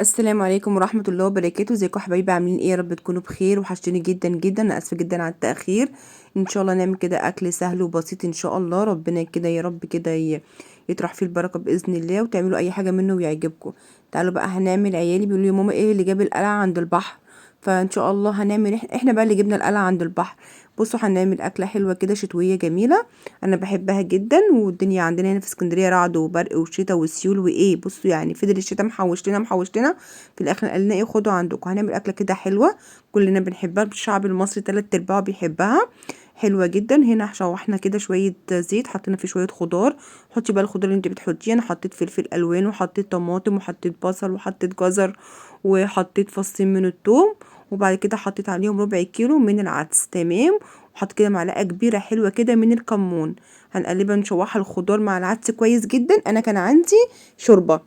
السلام عليكم ورحمة الله وبركاته. ازيكم يا حبايبي؟ عاملين ايه؟ يا رب تكونوا بخير. وحشتوني جدا جدا، انا اسفة جدا على التأخير. ان شاء الله نعمل كده اكل سهل وبسيط ان شاء الله، ربنا كده يا رب كده يطرح فيه البركة بإذن الله، وتعملوا اي حاجة منه ويعجبكم. تعالوا بقى هنعمل، عيالي بيقولوا لي ماما ايه اللي جاب القلعة عند البحر، فان شاء الله هنعمل احنا بقى اللي جبنا القلعة عند البحر. بصوا هنعمل اكلة حلوة كده شتوية جميلة، انا بحبها جدا. والدنيا عندنا هنا في اسكندرية رعد وبرق وشتا وسيول وايه، بصوا يعني فضل الشتا محوش لنا محوش لنا، في الاخر قال لنا ايه خدوا عندكم. هنعمل اكلة كده حلوة كلنا بنحبها، الشعب المصري 3/4 بيحبها، حلوة جدا. هنا شوحنا كده شوية زيت، حطينا فيه شوية خضار، حطي بقى الخضار اللي انت بتحطيه. انا حطيت فلفل الوان وحطيت طماطم وحطيت بصل وحطيت جزر وحطيت فصين من الثوم، وبعد كده حطيت عليهم ربع كيلو من العدس، تمام. وحط كده معلقه كبيرة حلوة كده من الكمون. هنقلبها نشوحها الخضار مع العدس كويس جدا. انا كان عندي شوربة،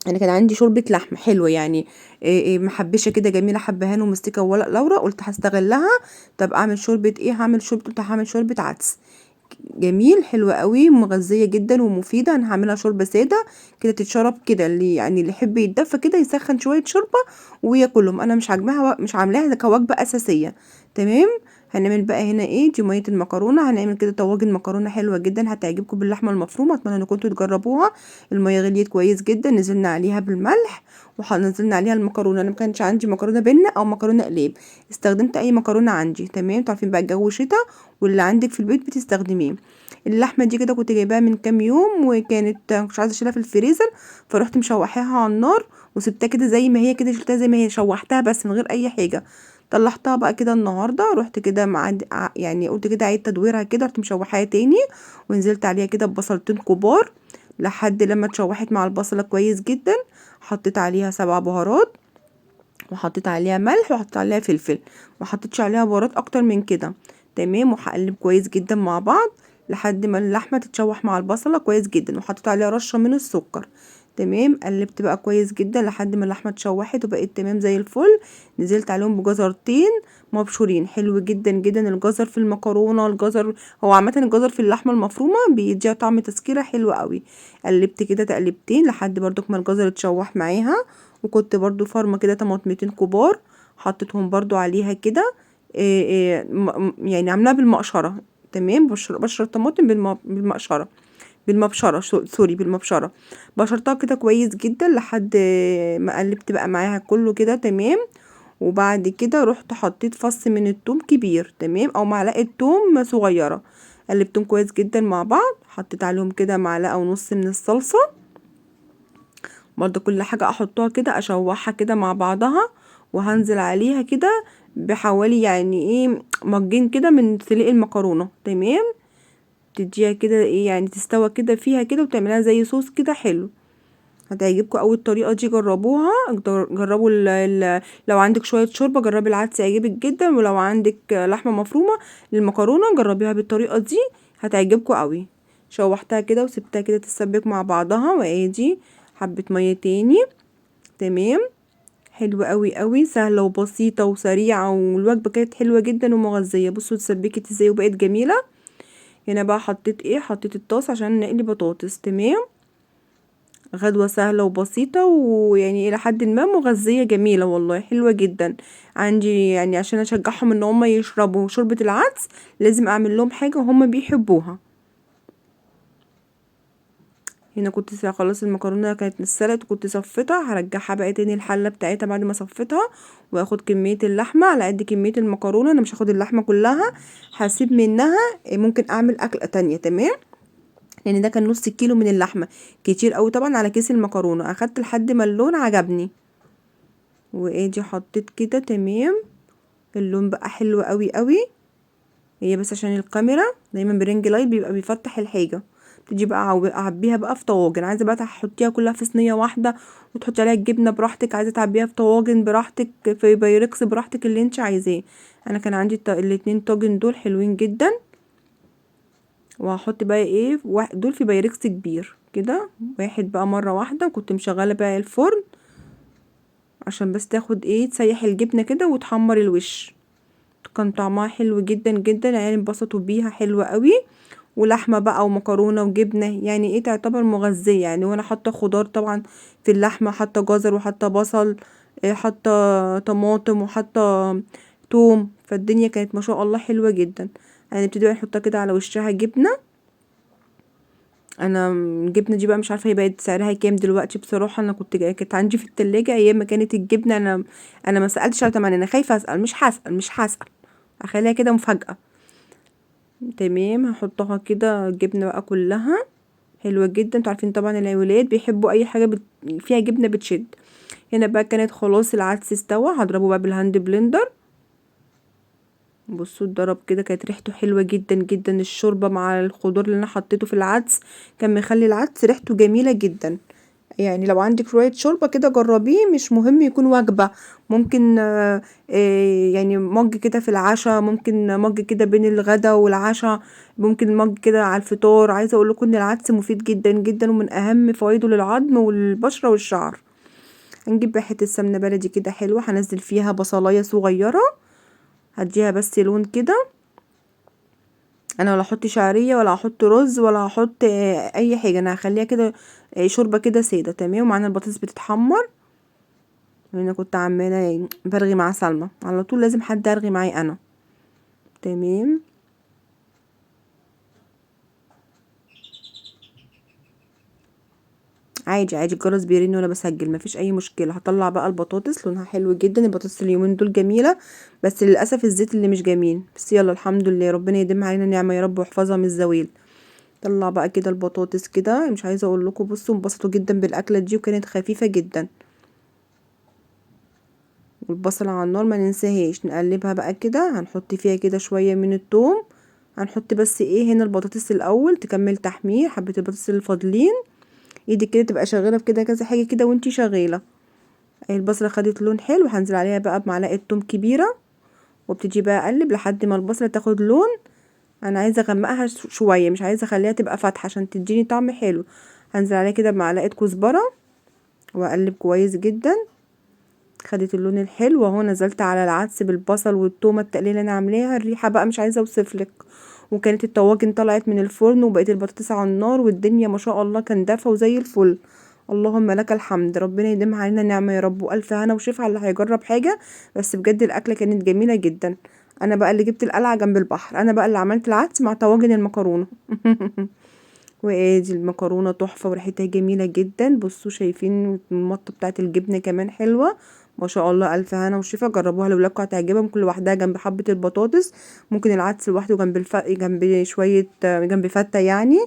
انا كان عندي شوربة لحمه حلوة يعني إيه محبشه كده جميلة، حبهان ومستكه وورق لورا، قلت هستغلها. طب اعمل شوربة ايه؟ هعمل شوربة، قلت هعمل شوربة عدس جميل، حلوة قوي، مغذيه جدا ومفيدة. انا هعملها شوربة ساده كده تتشرب كده، اللي يعني اللي يحب يتدفى كده يسخن شوية شوربة وياكلهم. انا مش عاجباها، مش عاملاها كوجبه اساسية، تمام. هنعمل بقى هنا ايه؟ دي مية المكرونه. هنعمل كده طواجن مكرونه حلوة جدا هتعجبكم باللحمه المفرومه، اتمنى انكم انتوا تجربوها. المية غليت كويس جدا، نزلنا عليها بالملح ونزلنا عليها المكرونه. انا ما كانش عندي مكرونه بنه او مكرونه قلاب، استخدمت اي مكرونه عندي، تمام. انتوا عارفين بقى الجو شتا واللي عندك في البيت بتستخدميه. اللحمة دي كده كنت جايباها من كام يوم، وكانت مش عايزه اشيلها في الفريزر، فروحت مشوحاها على النار وسبتها كده زي ما هي كده، شلتها زي ما هي، شوحتها بس من غير اي حاجة. طلعتها بقى كده النهارده، رحت كده يعني قلت كده عيد تدويرها كده، رحت مشوحاها تاني ونزلت عليها كده ببصلتين كبار لحد لما اتشوحت مع البصله كويس جدا. حطيت عليها 7 بهارات، وحطيت عليها ملح، وحطيت عليها فلفل، ما حطيتش عليها بهارات اكتر من كده، تمام. وهقلب كويس جدا مع بعض لحد ما اللحمة تتشوح مع البصله كويس جدا، وحطيت عليها رشه من السكر، تمام. قلبت بقى كويس جدا لحد ما اللحمة اتشوحت وبقت تمام زي الفل. نزلت عليهم بجزرتين مبشورين، حلو جدا جدا الجزر في المكرونه. الجزر هو عامة الجزر في اللحمة المفرومه بيديها طعم تسكيره حلو قوي. قلبت كده تقلبتين لحد برضك ما الجزر اتشوح معاها. وكنت برضو فرمه كده طماطمتين كبار حطيتهم برضو عليها كده، يعني عاملاها بالمقشره، تمام. بشره الطماطم بالمقشره، بالمبشره، سوري، بالمبشره. بشرتها كده كويس جدا لحد ما قلبت بقى معاها كله كده، تمام. وبعد كده رحت حطيت فص من التوم كبير، تمام، او معلقه توم صغيرة، قلبتهم كويس جدا مع بعض. حطيت عليهم كده معلقه ونص من الصلصه، برضو كل حاجة احطها كده اشوحها كده مع بعضها. وهنزل عليها كده بحوالي يعني ايه مجين كده من سليق المكرونه، تمام. تديها كده ايه يعني تستوى كده فيها كده، وتعملها زي صوص كده حلو. هتعجبكم قوي الطريقة دي، جربوها. جربوا لو عندك شوية شوربة جربي العدس يعجبك جدا، ولو عندك لحمه مفرومه للمكرونه جربيها بالطريقة دي هتعجبكم قوي. شوحتها كده وسبتها كده تتسبك مع بعضها، وادي حبه مية تاني، تمام. حلوة قوي قوي، سهلة وبسيطة وسريعة، والوجبه كانت حلوة جدا ومغذيه. بصوا اتسبكت ازاي وبقت جميلة. هنا بقى حطيت ايه؟ حطيت الطاس عشان نقلي بطاطس، تمام. غدوة سهلة وبسيطة ويعني إلى حد ما مغذية جميلة والله، حلوة جدا. عندي يعني عشان أشجعهم إن هم يشربوا شوربة العدس لازم أعمل لهم حاجة هم بيحبوها. هنا كنت خلاص المكرونة كانت اتسلقت وكنت صفيتها، هرجعها بقى تاني الحلة بتاعتها بعد ما صفيتها، واخد كمية اللحمة على قد كمية المكرونة. أنا مش هاخد اللحمة كلها، هسيب منها ممكن أعمل أكلة تانية، تمام. لأن ده كان نص كيلو من اللحمة، كتير قوي طبعا على كيس المكرونة. أخدت لحد ما اللون عجبني، وادي حطيت كده، تمام. اللون بقى حلو قوي قوي. هي بس عشان الكاميرا دايما ب ring light بيبقى بيفتح الحاجة. تيجي بقى اعبيها بقى في طواجن، عايزه بقى تحطيها كلها في صينية واحدة وتحطي عليها الجبنة براحتك، عايزه تعبيها في طواجن براحتك، في بايركس براحتك، اللي انت عايزاه. انا كان عندي الاتنين طاجن دول حلوين جدا. وهحط بقى ايه دول في بايركس كبير كده، واحد بقى مرة واحدة. وكنت مشغله بقى الفرن عشان بس تاخد ايه، تسيح الجبنة كده وتحمر الوش. كان طعمها حلو جدا جدا، العيال انبسطوا بيها حلوة قوي. ولحمه بقى ومكرونه وجبنه، يعني ايه تعتبر مغذيه يعني. وانا حاطه خضار طبعا في اللحمة، حاطه جزر وحاطه بصل، حاطه طماطم وحاطه توم، فالدنيا كانت ما شاء الله حلوة جدا. هنبتدي بقى نحطها كده على وشها جبنه. انا الجبنة دي بقى مش عارفه هي بقت سعرها كام دلوقتي بصراحة، انا كانت عندي في التلاجة ايام ما كانت الجبنة. انا ما سالتش على تمن، انا خايفة اسال، مش هسال، هخليها كده مفاجاة. تمام، هحطها كده الجبنة بقى كلها حلوة جدا. انتوا عارفين طبعا الولاد بيحبوا اي حاجة فيها جبنه بتشد. هنا بقى كانت خلاص العدس استوى، هضربه بقى بال hand blender. بصوا اتضرب كده، كانت ريحته حلوة جدا جدا. الشوربة مع الخضار اللي انا حطيته في العدس كان مخلي العدس ريحته جميلة جدا. يعني لو عندك شوية شوربة كده جربيه، مش مهم يكون وجبة، ممكن يعني مج كده في العشاء، ممكن مج كده بين الغدا والعشاء، ممكن مج كده على الفطار. عايزه اقول لكم ان العدس مفيد جدا جدا، ومن اهم فوائده للعظم والبشره والشعر. هنجيب بقى حتة سمنه بلدي كده حلوة، هنزل فيها بصلايه صغيرة، هديها بس لون كده. انا ولا احط شعرية ولا احط رز ولا احط اي حاجة، انا هخليها كده شوربة كده ساده. تمام، ومعانا البطاطس بتتحمر. انا كنت عماله برغي مع سلمى على طول، لازم حد ارغي معايا انا. تمام، عادي عادي، الجرس بيرن وانا بسجل، مفيش اي مشكلة. هطلع بقى البطاطس، لونها حلو جدا. البطاطس اليومين دول جميلة، بس للاسف الزيت اللي مش جميل، بس يلا الحمد لله، ربنا يديم علينا نعمه يا رب ويحفظها من الزويل. طلع بقى كده البطاطس كده، مش عايزه اقول لكم، بصوا انبسطوا جدا بالاكله دي، وكانت خفيفة جدا. والبصله على النار ما ننساهاش، نقلبها بقى كده. هنحط فيها كده شوية من الثوم، هنحط بس ايه هنا البطاطس الاول تكمل تحمير، حبه البطاطس الفاضلين. ايدك كده تبقى شغالة في كده كذا حاجة كده وانتي شغالة. البصله خدت لون حلو، هنزل عليها بقى بمعلقه توم كبيرة، وابتدي بقى اقلب لحد ما البصله تاخد لون. انا عايزه اغمقها شوية، مش عايزه اخليها تبقى فاتحة عشان تديني طعم حلو. هنزل عليها كده بمعلقه كزبره واقلب كويس جدا. خدت اللون الحلو اهو. نزلت على العدس بالبصل والتومه التقليه اللي انا عاملاها، الريحة بقى مش عايزه اوصفلك. وكانت الطواجن طلعت من الفرن، وبقت البطاطس على النار، والدنيا ما شاء الله كان دافى وزي الفل. اللهم لك الحمد، ربنا يديم علينا نعمه يا رب، والف هنا وشفا على اللي هيجرب حاجة. بس بجد الاكلة كانت جميلة جدا. انا بقى اللي جبت القلعة جنب البحر، انا بقى اللي عملت العدس مع طواجن المكرونه. وادي المكرونه تحفة وريحتها جميلة جدا. بصوا شايفين المطه بتاعت الجبنة كمان حلوة ما شاء الله، الف هنا وشفا. جربوها لولادكم هتعجبهم، كل واحدة جنب حبه البطاطس، ممكن العدس لوحده جنب جنب شوية، جنب فته يعني.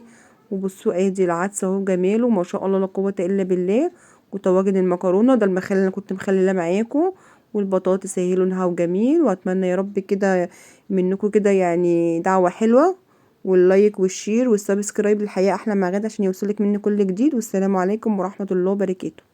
وبصوا ادي العدس اهو جماله ما شاء الله لا قوة الا بالله. وطواجن المكرونه ده المخلل اللي كنت مخلله معاكم، والبطاطس اهي لونها وجميل. واتمنى يا رب كده منكم كده يعني دعوه حلوة، وال like وال share وال subscribe للحياة احلى مع غاده عشان يوصلك مني كل جديد. والسلام عليكم ورحمة الله وبركاته.